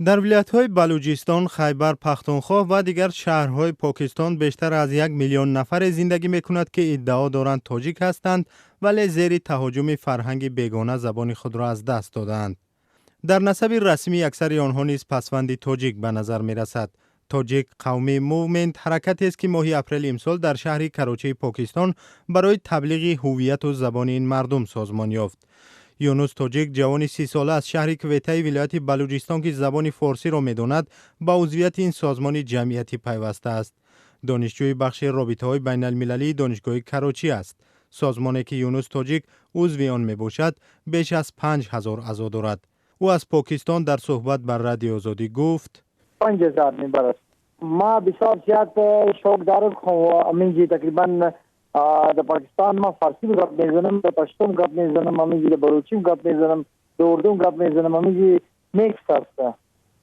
Дар вилоятҳои Балуҷистон, Хайбар Пахтунхо ва дигар шаҳрҳои Покистон бештар аз 1 миллион нафаре зиндагӣ мекунад, ки иддао доранд тоҷик ҳастанд, вале зери таҳоҷуми фарҳанги бегона забони худро аз даст додаанд. Дар насаби расмии аксари онҳо низ пасванди тоҷик ба назар мерасад. Тоҷик Қавмӣ Мувмент ҳаракатест, ки моҳи апрели имсол дар шаҳри Карочии Покистон барои таблиғи ҳувияту забони ин мардум созмон ёфт. Юнус Тоҷик, ҷавони 30-сола аз шаҳри Кветаи вилояти Балуҷистон, ки забони форсиро медонад, ба узвияти ин созмони ҷамъиятӣ пайвастааст. Донишҷӯи бахши робитаҳои байналмилалии Донишгоҳи Карочӣ аст. Созмоне, ки Юнус Тоҷик узви он мебошад, беш аз 5000 аъзо дорад. Ӯ аз Покистон дар суҳбат бар Радиои Озодӣ гуфт: 5000 member است. ما بسیار زیاد شوق دارم. امینجی تقریبا د پاکستان ما فارسی گپ میزنم، د پښتو گپ میزنم، امینجی د بلوچی گپ میزنم، د اردو گپ میزنم. امینجی میکس است.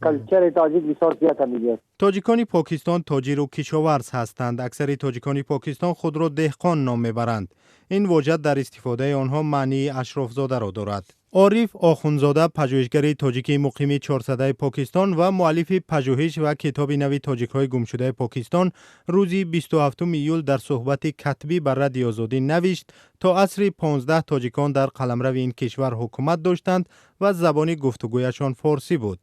Culture тоҷик бисёр зиёд ҳамиҷи аст. Тоҷикони Покистон тоҷиру кишоварз ҳастанд. Аксари тоҷикони Покистон худро деҳқон ном мебаранд. Ин вожа дар истифодаи онҳо маънии ашрофзодаро дорад. Ориф Охунзода, пажӯҳишгари тоҷикии муқими Чорсадаи Покистон ва муаллифи пажӯҳиш ва китоби нави «Тоҷикҳои гумшудаи Покистон», рӯзи 27 июл дар суҳбати катбӣ ба Радиои Озодӣ навишт: то асри 15 тоҷикон дар қаламрави ин кишвар ҳукумат доштанд ва забони гуфтугӯяшон форсӣ буд.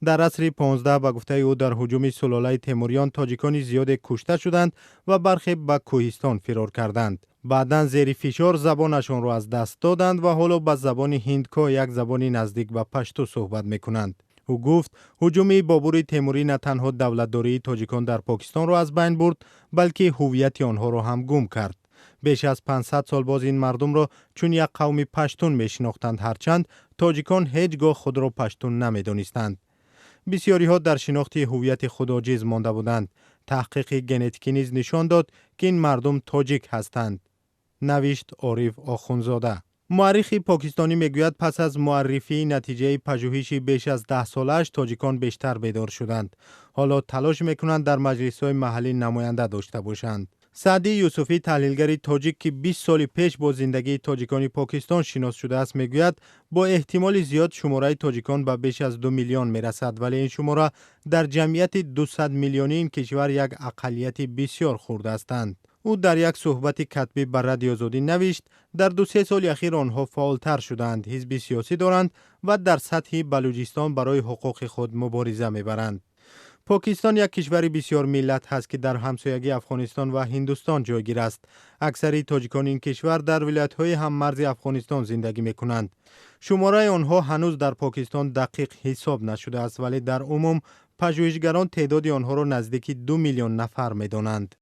Дар асри 15, ба гуфтаи ӯ, дар ҳуҷуми сулолаи Темуриён тоҷикони зиёде кушта шуданд ва бархе ба кӯҳистон фирор карданд. Баъдан зери фишор забонашонро аз даст доданд ва ҳоло ба забони ҳиндко, як забони наздик ба пашту, суҳбат мекунанд. Ӯ гуфт, ҳуҷуми Бобури Темурӣ на танҳо давлатдории тоҷикон дар Покистонро аз байн бурд, балки ҳуввияти онҳоро ҳам гум кард. Беш аз 500 сол боз ин мардумро чун як қавми паштун мешинохтанд, ҳарчанд тоҷикон ҳеҷ гоҳ худро паштун намедонистанд. Бисёриҳо дар шинохти ҳуввияти худ оҷиз монда буданд. Таҳқиқи генетикӣ низ нишон дод, ки ин мардум тоҷик ҳастанд, навишт Ориф Охунзода. Муаррихи покистонӣ мегӯяд, пас аз муаррифии натиҷаи пажӯҳиши беш аз 10-солааш тоҷикон бештар бедор шуданд. Ҳоло талош мекунанд дар маҷлисҳои маҳаллӣ намоянда дошта бошанд. Саъдӣ Юсуфӣ, таҳлилгари тоҷик, ки 20 соли пеш бо зиндагии тоҷикони Покистон шинос шудааст, мегӯяд, бо эҳтимоли зиёд шумораи тоҷикон ба беш аз 2 миллион мерасад, вале ин шумора дар ҷамъияти 200 миллионии ин кишвар як ақаллияти бисёр хурд ҳастанд. Ӯ дар як суҳбати катбӣ ба Радиои Озодӣ навишт, дар 2-се соли ахир онҳо фаъолтар шудаанд, ҳизби сиёсӣ доранд ва дар сатҳи Балуҷистон барои ҳуқуқи худ мубориза мебаранд. Покистон як кишвари бисёрмиллат ҳаст, ки дар ҳамсоягии Афғонистон ва Ҳиндустон ҷойгир аст. Аксари тоҷикони ин кишвар дар вилоятҳои ҳаммарзи Афғонистон зиндагӣ мекунанд. Шумораи онҳо ҳанӯз дар Покистон дақиқ ҳисоб нашудааст, вале дар умум пажӯҳишгарон теъдоди онҳоро наздики 2 миллион нафар медонанд.